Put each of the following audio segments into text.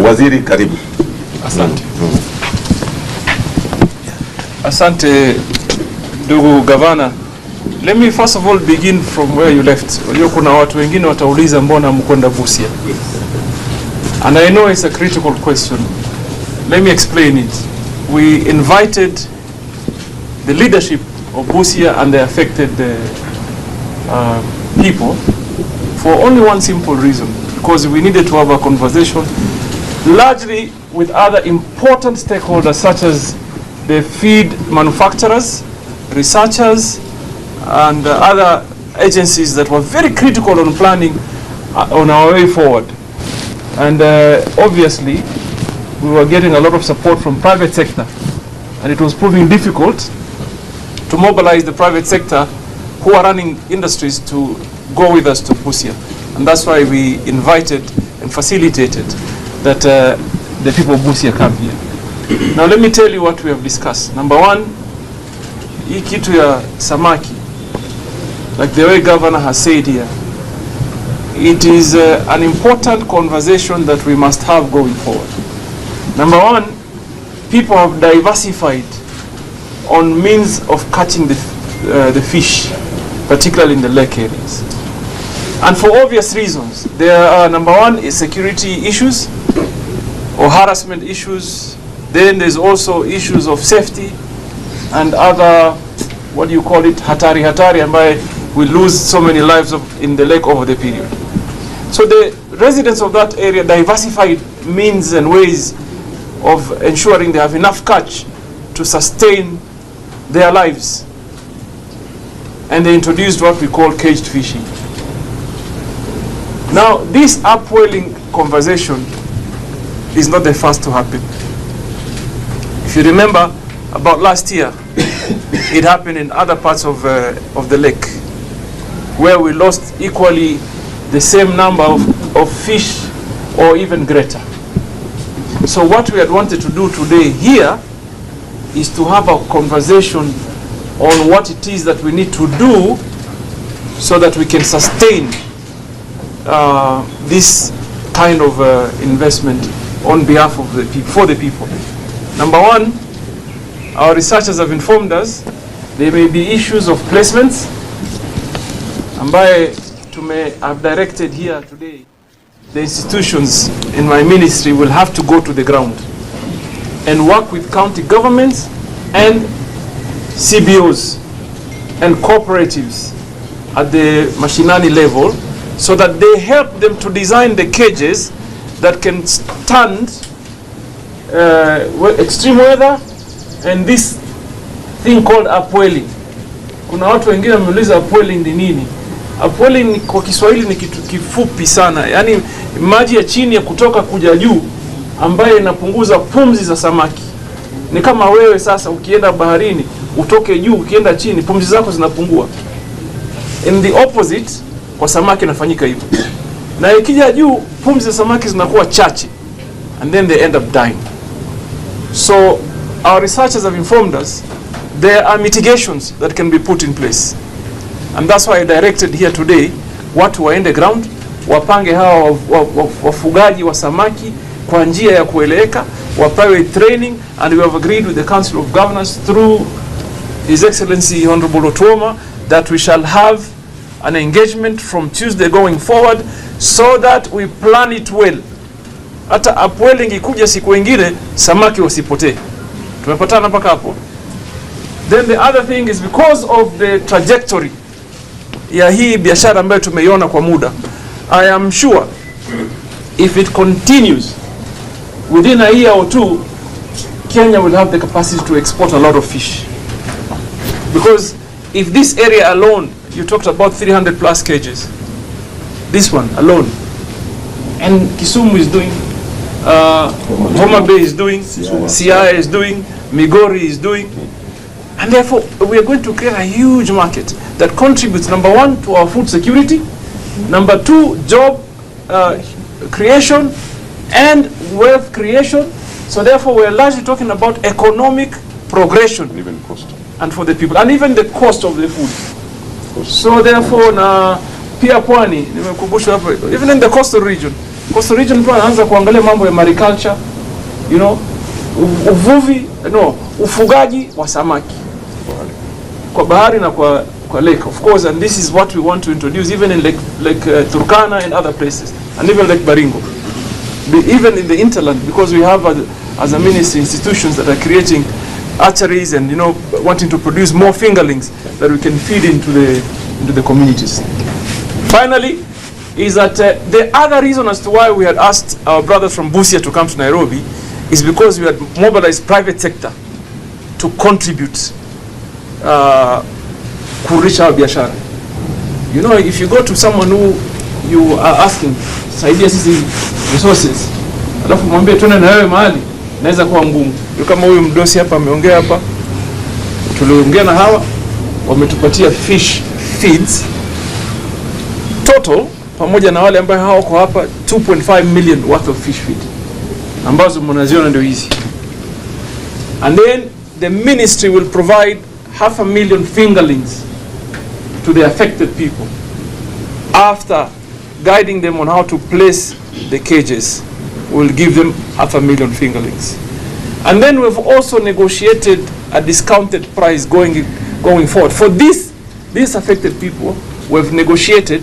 Waziri, karibu. Asante. Asante ndugu gavana. Let me first of all begin from where you left. Unajua kuna watu wengine watauliza mbona mkwenda Busia? And I know it's a critical question. Let me explain it. We invited the leadership of Busia and the affected people for only one simple reason, because we needed to have a conversation largely with other important stakeholders such as the feed manufacturers, researchers, and other agencies that were very critical on planning on our way forward. And obviously, we were getting a lot of support from private sector, and it was proving difficult to mobilize the private sector who are running industries to go with us to Busia. And that's why we invited and facilitated that the people of Busia come here. Now let me tell you what we have discussed. Number one, hii kitu ya samaki, like the way governor has said here, it is an important conversation that we must have going forward. Number one, people have diversified on means of catching the fish, particularly in the lake areas. And for obvious reasons, there are, number one, is security issues or harassment issues. Then there's also issues of safety and other, what do you call it, hatari hatari, ambaye we lose so many lives in the lake over the period. So the residents of that area diversified means and ways of ensuring they have enough catch to sustain their lives. And they introduced what we call caged fishing. Now, this upwelling conversation is not the first to happen. If you remember, about last year, it happened in other parts of the lake, where we lost equally the same number of fish or even greater. So what we had wanted to do today here is to have a conversation on what it is that we need to do so that we can sustain this kind of investment on behalf of the for the people. Number one, our researchers have informed us there may be issues of placements ambaye tume have directed here today. The institutions in my ministry will have to go to the ground and work with county governments and CBOs and cooperatives at the mashinani level so that they help them to design the cages that can stand extreme weather and this thing called upwelling. Kuna watu wengine wameuliza upwelling ni nini? Upwelling kwa Kiswahili ni kitu kifupi sana, yaani maji ya chini ya kutoka kuja juu ambayo inapunguza pumzi za samaki. Ni kama wewe sasa ukienda baharini utoke juu, ukienda chini pumzi zako zinapungua. In the opposite, kwa samaki inafanyika hivyo, na ikija juu pumzi za samaki zinakuwa chache and then they end up dying. So our researchers have informed us there are mitigations that can be put in place. And that's why I directed here today watu waende ground wapange hawa wafugaji wa samaki kwa njia ya kueleweka, wapewe training, and we have agreed with the Council of Governors through His Excellency Honorable Otuoma that we shall have an engagement from Tuesday going forward so that we plan it well. Hata upwelling ikuja siku ingine samaki wasipotee. Tumepatana mpaka hapo? Then the other thing is, because of the trajectory ya hii biashara ambayo tumeiona kwa muda, I am sure if it continues, within a year or two, Kenya will have the capacity to export a lot of fish. Because if this area alone, you talked about 300 plus cages, this one alone, and Kisumu is doing, Homa Bay is doing, Siaya is doing, Migori is doing, and therefore we are going to create a huge market that contributes, number one, to our food security, number two, job creation and wealth creation. So therefore we are largely talking about economic progression. And even cost. And for the people, and even the cost of the food. Cost. So therefore, na pia pwani, nimekumbushwa hapo, even in the coastal region, Coastal region pia wanaanza kuangalia mambo ya mariculture, you know, uvuvi, no, ufugaji wa samaki kwa bahari na kwa, kwa lake of course and this is what we want to introduce even in Lake, Lake Turkana and other places and even Lake Baringo Be, even in the hinterland because we have as a ministry institutions that are creating archeries and you know wanting to produce more fingerlings that we can feed into the into the communities. Finally, is that the other reason as to why we had asked our brothers from Busia to come to Nairobi is because we had mobilized private sector to contribute kurudisha our biashara. You know, if you go to someone who you are asking saidia sisi resources, alafu mwambie twende na wewe mahali, inaweza kuwa ngumu. Ndio kama huyu mdosi hapa ameongea hapa, tuliongea na hawa wametupatia fish feeds total pamoja na wale ambao hawako hapa 2.5 million worth of fish feed ambazo mnaziona ndio hizi, and then the ministry will provide half a million fingerlings to the affected people after guiding them on how to place the cages. We'll give them half a million fingerlings. And then we've also negotiated a discounted price going forward. For these affected people, we've negotiated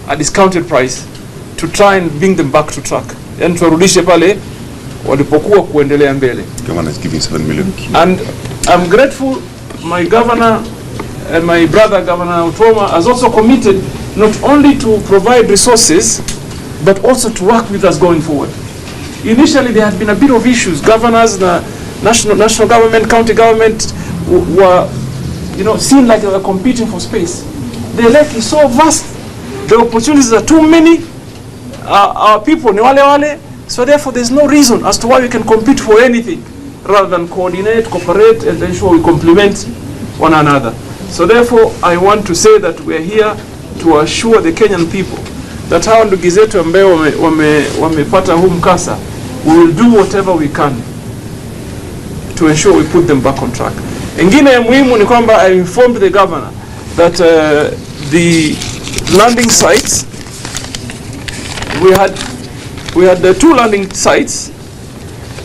a discounted price to try and bring them back to track. Yani tuwarudishe pale walipokuwa kuendelea mbele. Governor is giving 7 million. And I'm grateful my governor and my brother Governor Otuoma has also committed not only to provide resources but also to work with us going forward. Initially there had been a bit of issues. Governors, the national government, county government were seen like they were competing for space. The lake is so vast, the opportunities are too many. Our people ni wale wale, so therefore there's no reason as to why we can compete for anything rather than coordinate, cooperate, and ensure we complement one another. So therefore, I want to say that we are here to assure the Kenyan people that hawa ndugu zetu ambao wamepata huu mkasa, we will do whatever we can to ensure we put them back on track. Ingine ya muhimu ni kwamba I informed the governor that the landing sites, we had the two landing sites.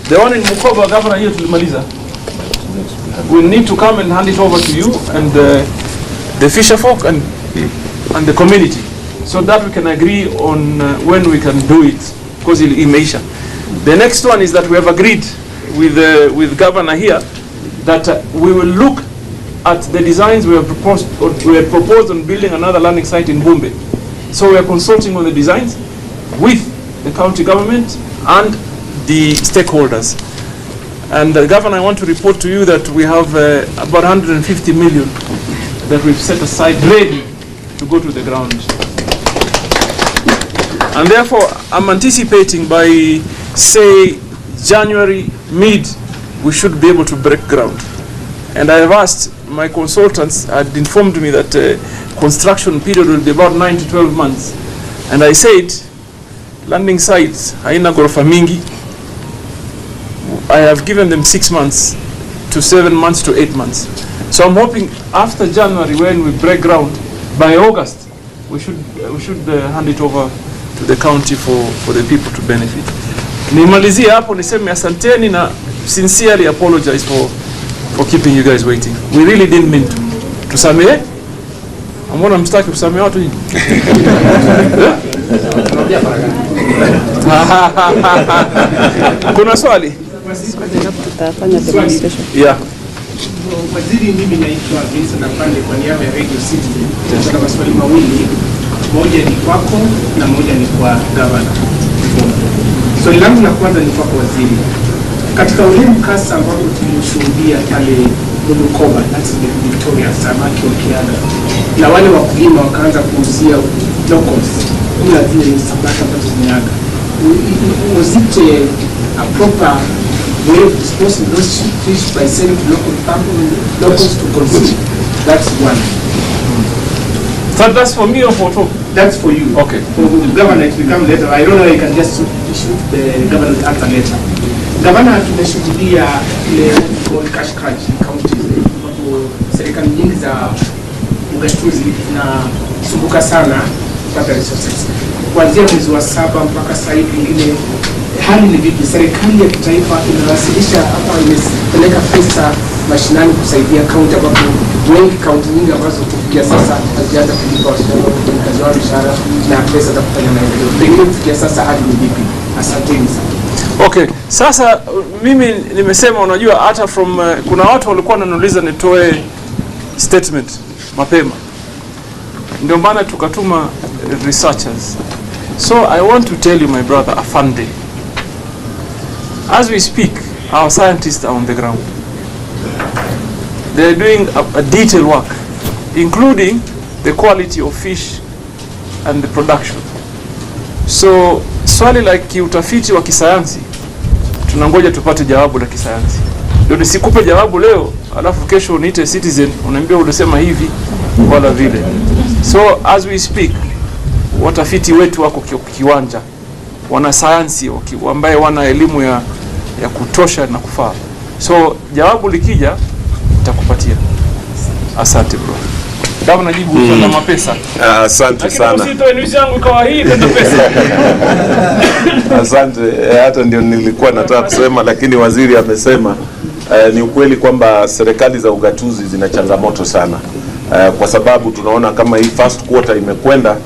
The one in Mukoba, governor, hiyo tulimaliza. We need to come and hand it over to you and the fisher folk and the community so that we can agree on when we can do it because imeisha. The next one is that we have agreed with governor here that we will look at the designs we have proposed, or we have proposed on building another landing site in Bumbe. So we are consulting on the designs with the county government and the stakeholders. And Governor, I want to report to you that we have about 150 million that we've set aside ready to go to the ground. And therefore, I'm anticipating by, say, January mid, we should be able to break ground. And I have asked, my consultants had informed me that construction period will be about 9 to 12 months. And I said, landing sites, haina ghorofa mingi. I have given them 6 months to 7 months to 8 months. So I'm hoping after January, when we break ground, by August, we should hand it over to the county for the people to benefit. Nimalizie hapo niseme asanteni na sincerely apologize for keeping you guys waiting. We really didn't mean to. Tusamehe? Mbona msitaki kusamehe watu nyinyi? Eh? Kuna swali? Tutafanya demonstration. Yeah. Waziri, mimi naitwa Vincent Afande kwa niaba ya Radio Citizen. Nataka maswali mawili, moja ni kwako na moja ni kwa gavana. Swali langu la kwanza ni kwako waziri, katika ule mkasa ambao tuliushuhudia pale Bukoba, that's Lake Victoria, samaki wakiaga na wale wakulima wakaanza kuuzia locals kula zile samaki ambazo zimeaga, was it a proper way of disposing those fish by selling to local farm, locals to consume? That's one. So that's for me or for Tom? That's for you. Okay. For the governor, it will come later. I don't know, you can just shoot the governor the answer later. Governor, tumeshuhudia ile called cash crunch in counties ambapo serikali nyingi za ugatuzi zinasumbuka sana kupata resources. Kuanzia mwezi wa saba mpaka sasa hivi, pengine hali ni vipi? Serikali ya kitaifa imewasilisha ama imepeleka pesa mashinani kusaidia kaunti, ambapo wengi kaunti nyingi ambazo kufikia sasa hazijaanza kulipa wafanyakazi wao mishahara na pesa za kufanya maendeleo. Pengine kufikia sasa hali ni vipi? Asanteni sana. Okay, sasa mimi nimesema, unajua hata from kuna watu walikuwa wananiuliza nitoe statement mapema, ndio maana tukatuma researchers. So I want to tell you, my brother Afande, as we speak, our scientists are on the ground. They are doing a detailed work, including the quality of fish and the production. So swali la kiutafiti wa kisayansi tunangoja tupate jawabu la kisayansi, ndio nisikupe jawabu leo alafu kesho uniite Citizen uniambia ulisema hivi wala vile. So as we speak, watafiti wetu wako kiwanja, wanasayansi ambaye wana elimu ya kutosha na kufaa. So jawabu likija nitakupatia. Asante bro. Kama najibu swali la mapesa. Ah, asante Lakini sana. usitoe news yangu ikawa hii tena pesa. Asante. Hata ndio nilikuwa nataka kusema, lakini waziri amesema. Ni ukweli kwamba serikali za ugatuzi zina changamoto sana, kwa sababu tunaona kama hii first quarter imekwenda,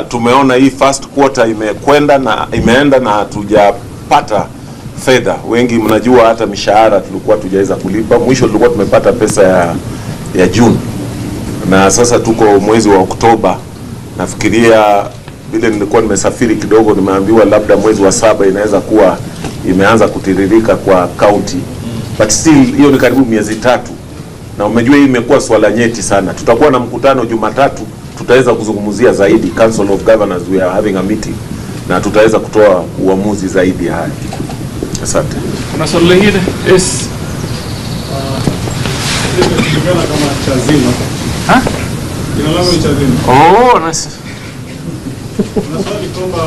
tumeona hii first quarter imekwenda na imeenda na hatujapata fedha. Wengi mnajua hata mishahara tulikuwa tujaweza kulipa. Mwisho tulikuwa tumepata pesa ya June na sasa tuko mwezi wa Oktoba. Nafikiria vile nilikuwa nimesafiri kidogo, nimeambiwa labda mwezi wa saba inaweza kuwa imeanza kutiririka kwa county, but still hiyo ni karibu miezi 3, na umejua hii imekuwa swala nyeti sana. Tutakuwa na mkutano Jumatatu, tutaweza kuzungumzia zaidi. Council of Governors, we are having a meeting, na tutaweza kutoa uamuzi zaidi haya. Asante. Kuna swali lingine? Yes. Inajulikana kama Chazima. Ha? Jina langu ni Chazima. Oh, nice. Kuna swali kwamba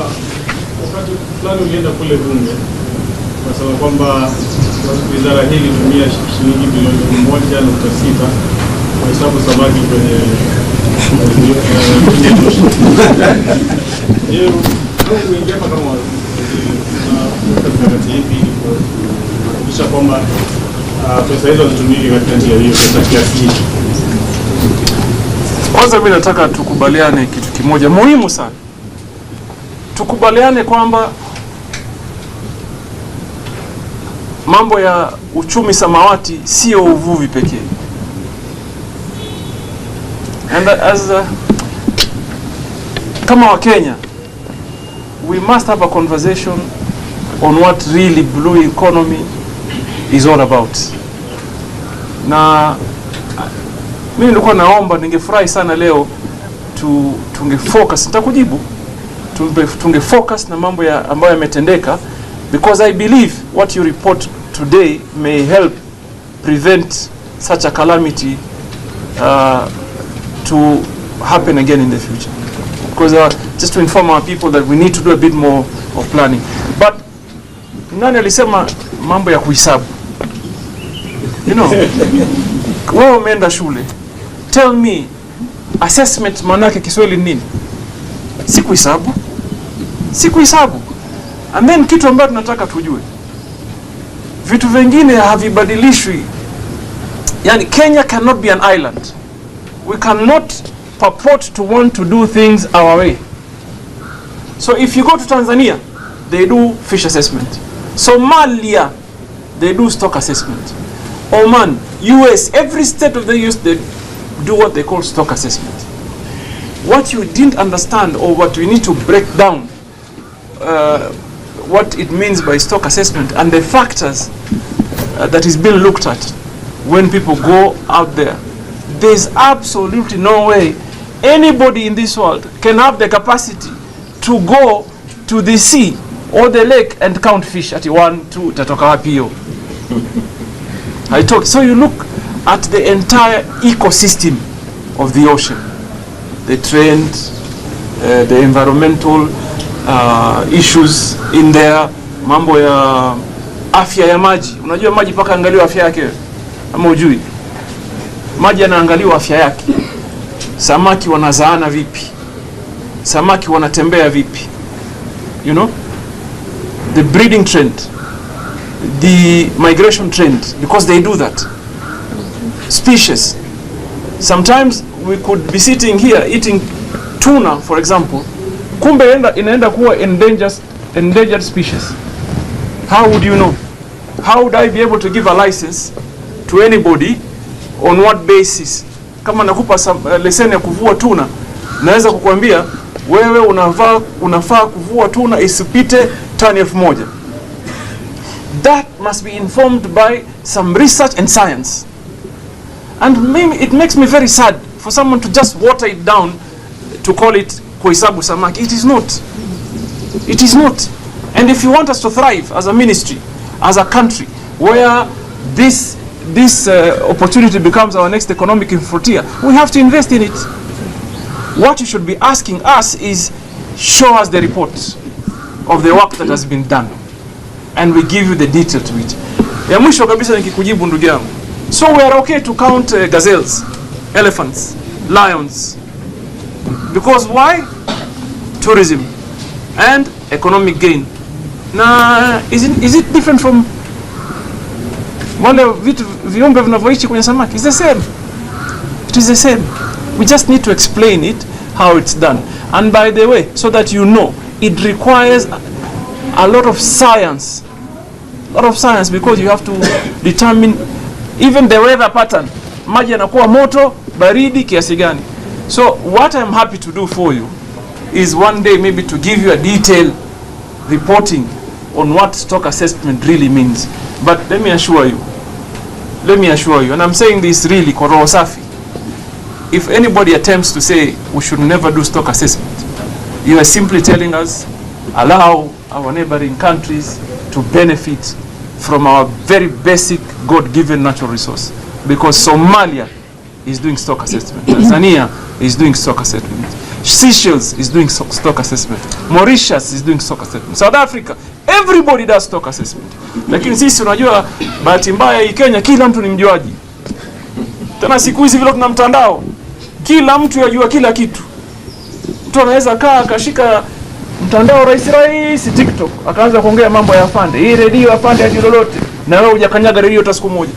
wakati fulani ulienda kule bunge ukasema kwamba wizara hii ilitumia shilingi bilioni 1.6 kuhesabu samaki kwenye Indian Ocean. Je, wewe uingia hapa kama waziri, unaweka mikakati ipi ili kuhakikisha kwamba pesa hizo hazitumiki katika njia hiyo, pesa kiasi hicho? Kwanza mimi nataka tukubaliane kitu kimoja muhimu sana. Tukubaliane kwamba mambo ya uchumi samawati sio uvuvi pekee. And as a, kama Wakenya, we must have a conversation on what really blue economy is all about. Na mimi nilikuwa naomba, ningefurahi sana leo tunge focus, nitakujibu, tunge focus na mambo ambayo yametendeka, because I believe what you report today may help prevent such a calamity to happen again in the future. Because just to inform our people that we need to do a bit more of planning. But nani alisema mambo ya kuhesabu? Wewe umeenda shule. Tell me, assessment maanake Kiswahili ni nini? Si kuhesabu. Si kuhesabu. And then kitu ambacho tunataka tujue, vitu vingine havibadilishwi. Yani Kenya cannot be an island. We cannot purport to want to do things our way. So if you go to Tanzania, they do fish assessment. Somalia, they do stock assessment. Oman, US, every state of the US, they do what they call stock assessment. What you didn't understand, or what we need to break down, what it means by stock assessment and the factors that is being looked at when people go out there. There's absolutely no way anybody in this world can have the capacity to go to the sea or the lake and count fish at 1, 2, itatoka wapi hiyo? Haitoki. So you look at the entire ecosystem of the ocean, the trend, the environmental issues in there, mambo ya afya ya maji. Unajua maji mpaka angaliwa afya yake, ama hujui? Maji yanaangaliwa afya yake. Samaki wanazaana vipi? Samaki wanatembea vipi? You know? The breeding trend, the migration trend, because they do that. Species. Sometimes we could be sitting here eating tuna, for example, kumbe inaenda kuwa endangered species. How would you know? How would I be able to give a license to anybody? On what basis? Kama nakupa leseni ya kuvua tuna, naweza kukwambia wewe unafaa kuvua tuna isipite tani 1000. That must be informed by some research and science. And maybe it makes me very sad for someone to just water it down to call it kuhesabu samaki. It is not. It is not. And if you want us to thrive as a ministry, as a country, where this opportunity becomes our next economic frontier, we have to invest in it. What you should be asking us is, show us the reports of the work that has been done. And we give you the detail to it. Ya mwisho kabisa nikikujibu ndugu yangu. So we are okay to count gazelles, elephants, lions. Because why? Tourism and economic gain. Na is it different from wale vitu viumbe vinavyoishi kwenye samaki? It's the same. It is the same. We just need to explain it how it's done. And by the way, so that you know, it requires a lot of science. A lot of science, because you have to determine even the weather pattern. Maji yanakuwa moto, baridi kiasi gani. So what I'm happy to do for you is one day maybe to give you a detailed reporting on what stock assessment really means. But let me assure you, let me assure you, and I'm saying this really kwa roho safi, if anybody attempts to say we should never do stock assessment, you are simply telling us allow our neighboring countries to benefit from our very basic God-given natural resource. Because Somalia is doing stock assessment, Tanzania is doing stock assessment, Seychelles is doing stock assessment, Mauritius is doing stock assessment, South Africa, everybody does stock assessment. Lakini sisi unajua, bahati mbaya hii Kenya kila mtu ni mjuaji. Tena siku hizi vile tuna mtandao, kila mtu yajua kila kitu. Mtu anaweza kaa akashika mtandao rahisi rahisi TikTok, akaanza kuongea mambo ya afande, hii redio afande hajui lolote, na wewe hujakanyaga redio hata siku moja.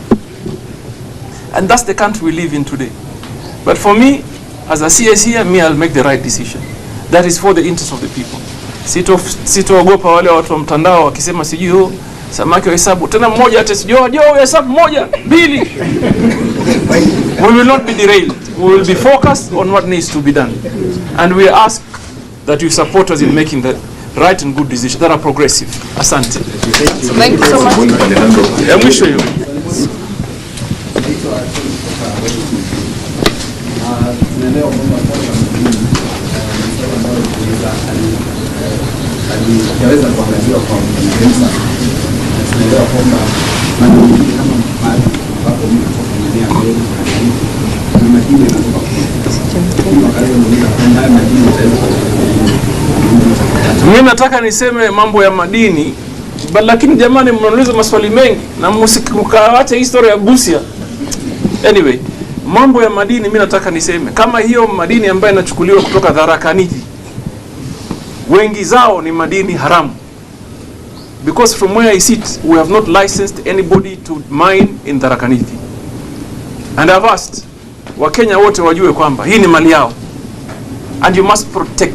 And that's the country we live in today. But for me, as a CS here, me, I'll make the right decision. That is for the interest of the people. Sitoogopa wale watu wa mtandao wakisema sijui oh, samaki wa hesabu. Tena mmoja hata sijui oh, jo hesabu moja, mbili. We will not be derailed. We will be focused on what needs to be done. And we ask that you support us in making the right and good decisions that are progressive. Asante. Thank you so much. Ya mwisho hiyo. Naitwa Tony kutoka West. Tunaelewa kwamba swala la madini ni swala ambalo kuweza halijaweza kuangaziwa kwa muda mrefu sana, na tunaelewa kwamba madini mengi kama mahali ambapo mimi natoka maeneo ya Meru na Nairobi, kuna madini yanatoka kule, lakini wakazi wanauliza kwamba haya madini yataweza kupatikana. Mimi nataka niseme mambo ya madini but, lakini jamani, mnauliza maswali mengi na mkaacha historia ya Busia. Anyway, mambo ya madini mimi nataka niseme kama hiyo madini ambayo inachukuliwa kutoka Tharaka Nithi, wengi zao ni madini haramu, because from where I sit we have not licensed anybody to mine in Tharaka Nithi, and I've asked Wakenya wote wajue kwamba hii ni mali yao and you must protect.